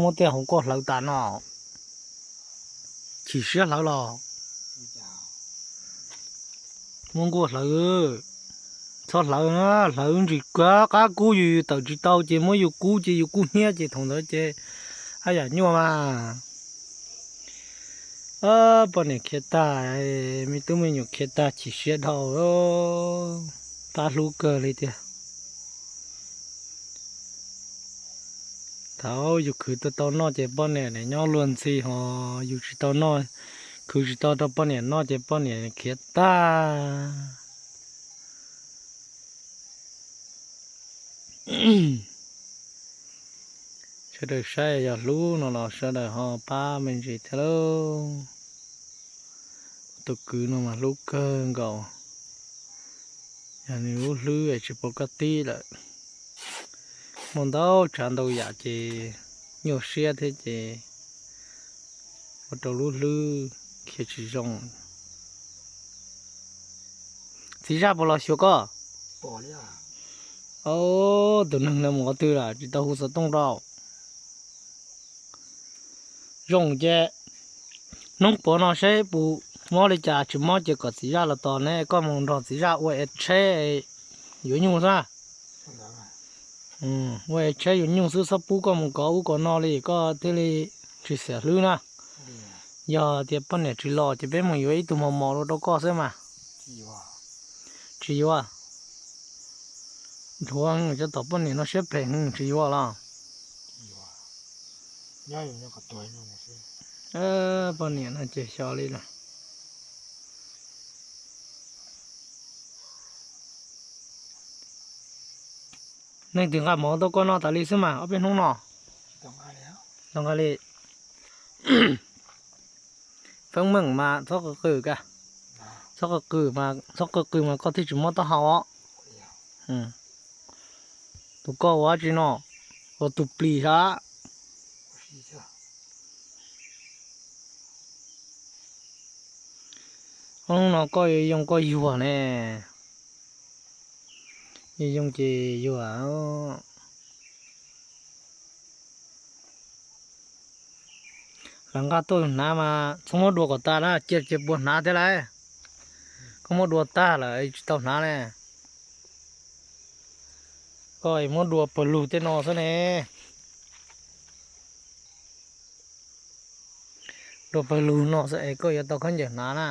Muab tej hauv koj hlawv tas no, chim siab hlawv los. Muab nkuaj hlawv, txhob hlawv na, hlawv ntsis kab qab kub yus, yus tawm tsis tau ces muab yus kub ces yus kub hnyiab ces thaum ntawd ces haj yam nyuaj mas. Poj niam khiav tag, me tub me nyuam khiav tag chim siab dhau, pab hlub kawg li tiag. Thaum yus khwv tau tau noj ces poj niam nyob luag ntxhi, ho yus tsis tau noj, khwv tsis tau rau poj niam noj ces poj niam khiav tag. Sawv daws saib yog hlub no los sawv daws ho pab me ntsis thiab lauj. Tus kwv no mas hlub kawg nkaus, yog nws lub hlwb es tsis pom koj tib lawm. Muaj ntau tsav ntau yam ces nyuaj siab thiab ces ua rau lub hlwb khiav tsis zoo. Txiv zaj puas los xyuas koj? Tus neeg no mus qhov twg lawm tsis tau hu xov tooj rau. Zoo ces hnub puav no seb puas mob li cas, tsis mob ces kom txiv zaj los tos ne, koj mus nrog txiv zaj ua es tsheb yuav nyuj xwb. Ua es tsheb yuav nyuj xwb, txhob pub koj mus kov ub kov no li koj thiaj li tsis xiam hlwb na. Yog tias poj niam tsis los ces peb mus yuav ib tug mos mos rau koj xwb mas. Tsis yuav. Dhuav cov tom poj niam no siab phem, tsis yuav los? Poj niam no ces xyov li lawm. Neeg twg nqa mov tuaj koj noj tas li xwb mas ob peb hnub no. Tau nqa li. Feeb meem mas txhob qw qw ka, txhob qw qw mas, txhob qw qw mas koj thiaj tsis mob taub hau os. Tus koj ua dab tsi no? Ua tus plis sab. Ob hnub no koj yuav yoo koj yuag ne. Yuav yoo ces yuag. Lawv nqa tuaj hnav mas txhob muab dua kom tag na, cia cia puas hnav thiab lauj. Koj muab dua tag lawm tsis tau hnav ne. Koj muab dua pawg lug tej no xwb ne. Dua pawg lug no xwb es koj yuav tau khaub ncaws hnav na.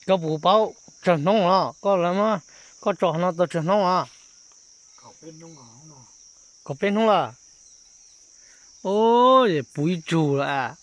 Koj puas paub tsawg hnub los koj, koj tso no tau tsawg hnub los? Kaum peb hnub lawm. Ub, puv ib tsug lawm.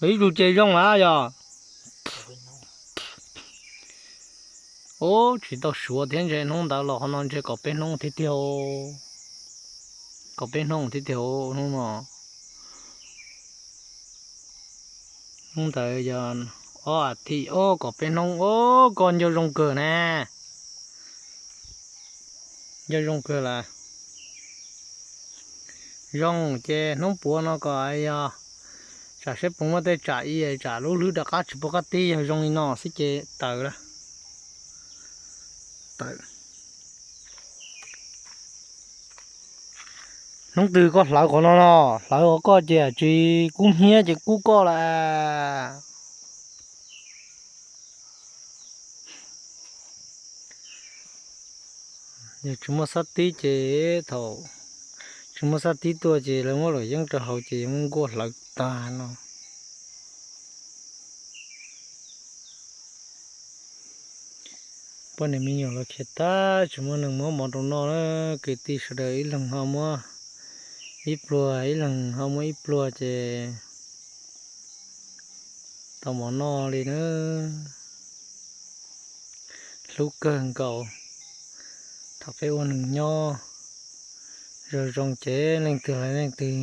Ib tsug ces zoo lawm yog. Ub, tsis tau suav thiab, ntshe hnub ntawd los qhov no ntshe kaum peb hnub thiab tiag. Kaum peb hnub thiab tiag hnub no. Hnub ntawd yog ob as thiv, ob kaum peb hnub, ub, koj nco zoo kawg na. Nco zoo kawg lawm. Zoo ces hnub puav no kom yog tsam seb puas muaj tej tsam i tsam lub hlwb rov qab tsis pom qab tib, yog zoo li no xwb ces tawm lawm. Hnub twg koj hlawv qhov no no, hlawv qhov koj ces tsis kub hnyiab ces kub koj lawm. Yog tsis muaj xab tib ces thaum tsis muaj xab tib tuaj ces lawv muab luam yeeb rau hauv ces muab nkuaj hlawv tag no. Poj niam me nyuam los khiav tag tsis muaj neeg muab mov rau noj na. Kwv tij sawv daws ib leeg ho muab ib pluag, ib leeg ho muab ib pluag ces tau mov noj li na. Hlub kawg nkaus. Thaum peb ua neeg nyob zoo zoo ces leej twg los leej twg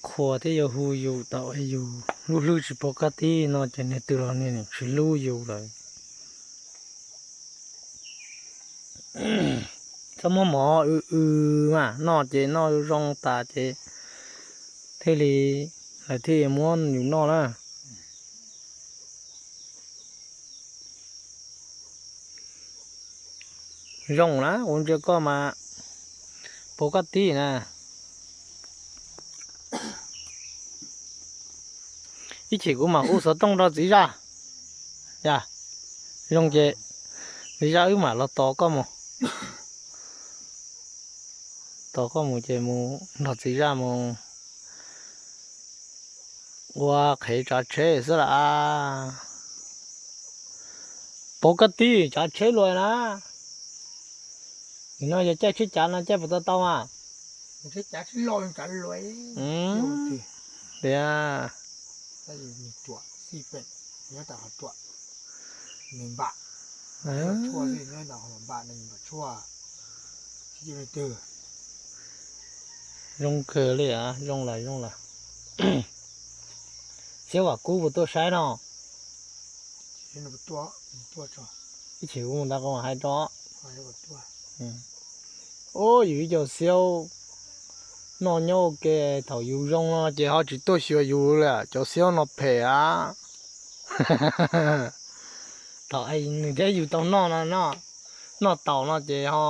qhuas thiab yuav hu yus tau, yus lub hlwb tsis pom qab tib no ces niag twg los niag tsis hlub yus lawm. Txhob muab mov w w mas, noj ces noj zoo tas ces thiaj li, lawv thiaj muab yus noj na. Zoo na, kuv ntsia koj mas, puas koj tib na. Ib chim kuv mam hu xov tooj rau txiv zaj. Yog zoo ces txiv zaj wb mam los tos koj mus. Tos koj mus ces mus nrog txiv zaj mus ua qhev tsav tsheb xwb las. Puas koj tib tsav tsheb luaj na. Nim no yog caij tsheb cav no caij puas tau tau mas. Tias, zoo kawg li, zoo lawm zoo lawm. Xiab Vam Kub puas tuaj saib no? Ib chim kuv mus ntawd kuv mam hais rau. Ub, yus ib co xiaub noj nyob ua ke, thaum yus zoo no ces ho tsis tuaj xyuas yus li, cov xiaub no phem a. Thaum nws thiab yus tau noj no, noj taus no ces ho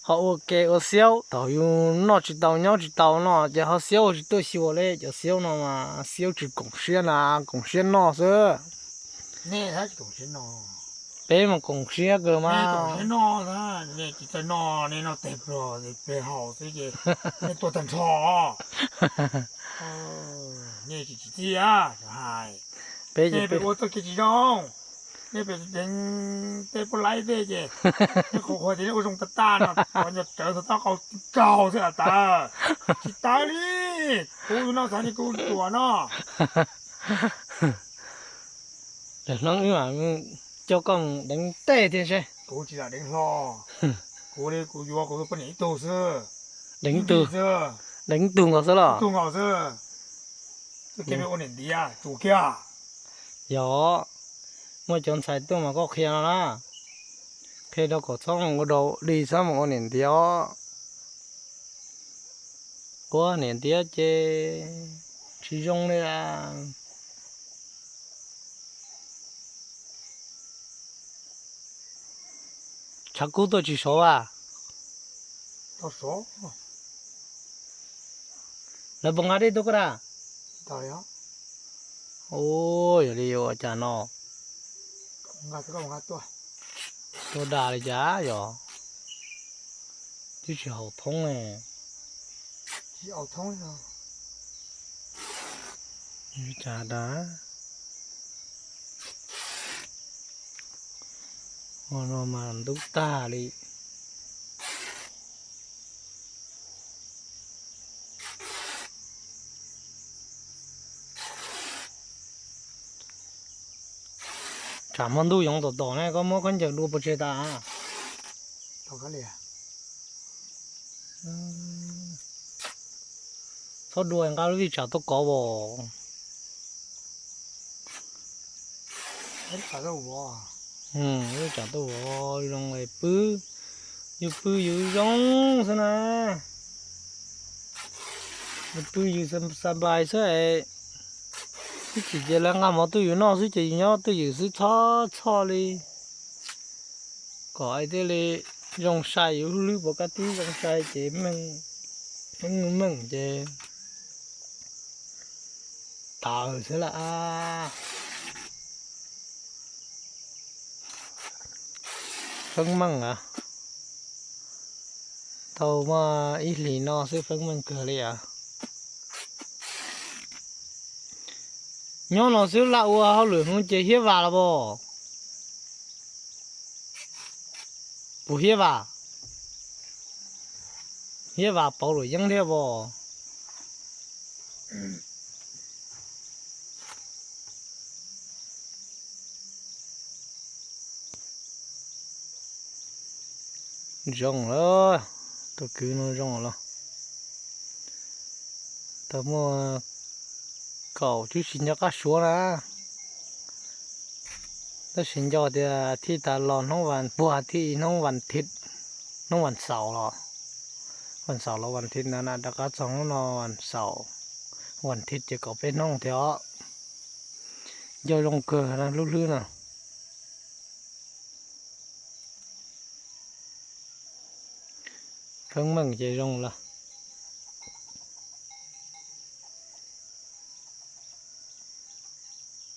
ua ke ua xiaub, thaum yus noj tsis tau nyob tsis tau no ces ho xiaub tsis tuaj xyuas li. Cov xiaub no mas xiaub tsis koom siab na, koom siab noj xwb. Peb mas koom siab kawg mas. Peb ces peb ua txoj kev tsis zoo, nej pem deev tej pub laib tej ces nej qhuas qhuas ces nej ua zoo tag tag no, qhov nco rawv txog taub hau tib kaug xwb as tawv, tsis tawv li. Kuv noj xav li kuv ruam no. Lwm hnub wb mam coj koj mus deev tej thiab seb. Kuv tsis lam deev hlo, kuv li kuv yuav kuv poj niam ib tug xwb. Deev tug, deev tug nkaus xwb los? Tug nkaus xwb. Ua niam ntiav tsuas kiag. Yog, muaj cov ntxhais tuaj mas koj qhia no na, qhia rau kom txhob mus ua dog dig, txhob mus ua niam ntiav os. Ua niam ntiav ces tsis zoo li. Tshav kub tuaj tsis sov as? Lawv puas nqa dej tuaj koj na? Ua, yog li yuav ua cas no? Tuaj dag li cas yog? Twb tsis haum thoob ne. Cas da, ua no mas ntub tag li. Tsam hmo ntuj yoov tom tom ne, koj muab khaub ncaws dua puas tseg tas? Txhob dua, nqa lub vij tsam tuaj kov os. Vij tsam tuaj vov zoo es pw, yus pw yus zoo xwb na. Yus pw yus xa npais xwb es, ib chim ces lawv nqa mov tuaj yus noj xwb ces yus nyob twj ywm xwb txhob txhoj li. Kom thiaj li zoo sai, yus hlwb puas kaj tib zoo sai ces meej, meej meej ces tawm xwb lawm. Feeb meej a, tau muaj ib hlis no xwb feeb meej kawg li a. Nyob no xwb laj ua hauj lwm hwv ces Hiab Vam los pom? Puas Hiab Vam? Hiab Vam pauv luam yeeb thiab pom? Zoo lawm, tus kwv no zoo los. Tau muaj kaum tsib hlis nco qab suav na. Tab sis nco tias thij tas los hnub vas, puag thij hnub vas thiv, hnub vas xaum los, vas xaum los vas thiv ntawd na, rov qab txog hnub no vas xaum, vas thiv ces kaum peb hnub thiab os. Nco zoo kawg na, hlub hlwb na. Kheeb meem ces zoo lawm.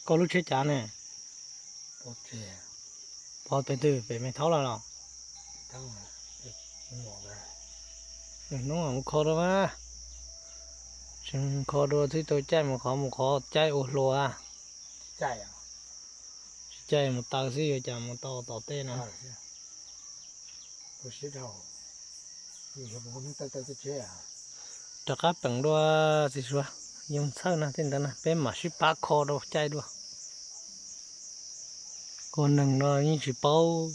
Koj lub tsheb cav ne? Pov pem twg, pem me thaub lawm los? Hnub mus kho dua mas, tseem kho dua thiaj tau caij mus qhov mus qhov caij ua hlua. Tsis caij mus taw xwb yuav cas mus tau tom tej no. Rov qab peem dua txiv Suav, yeej txhawj na tej ntawd na peb mam sib pab kho rau caij dua. Ua neeg no yeej tsis paub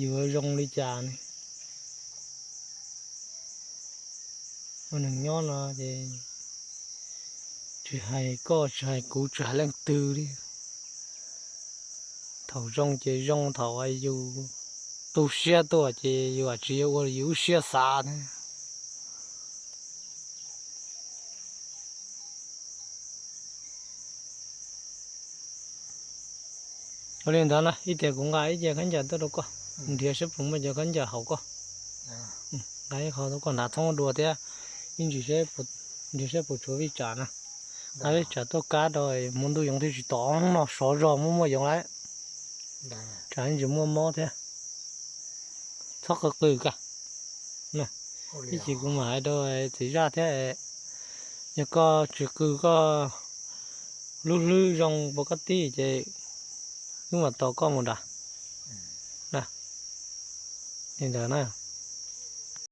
yuav zoo li cas ne. Ua neeg nyob no ces tsis hais koj tsis hais kuv tsis hais leej twg li. Thaum zoo ces zoo, thaum yus tu siab tuaj ces yus tsis yuav ua yus lub siab xav thiab. Ua li ntawd na, ib tias kuv nqa ib ce khaub ncaws tuaj rau koj, nrhiav saib puas muaj cov khaub ncaws haum koj. Nqa ib qho tuaj koj hnav thoob dua thiab, ib ntsis nrhiav saib puas tshuav vij tsam na. Nqa vij tsam tuaj kab rau, hmo ntuj yoov thiaj tsis tom, no sov zog muaj muaj yoov lawm, tsam ib ntsis muaj mob thiab. Txhob qw qw kag. Ib chim kuv mam hais rau txiv zaj thiab, yog koj tsis qw koj lub hlwb zoo puas koj tij ces wb mam tos koj mus nrad. Li ntawd na.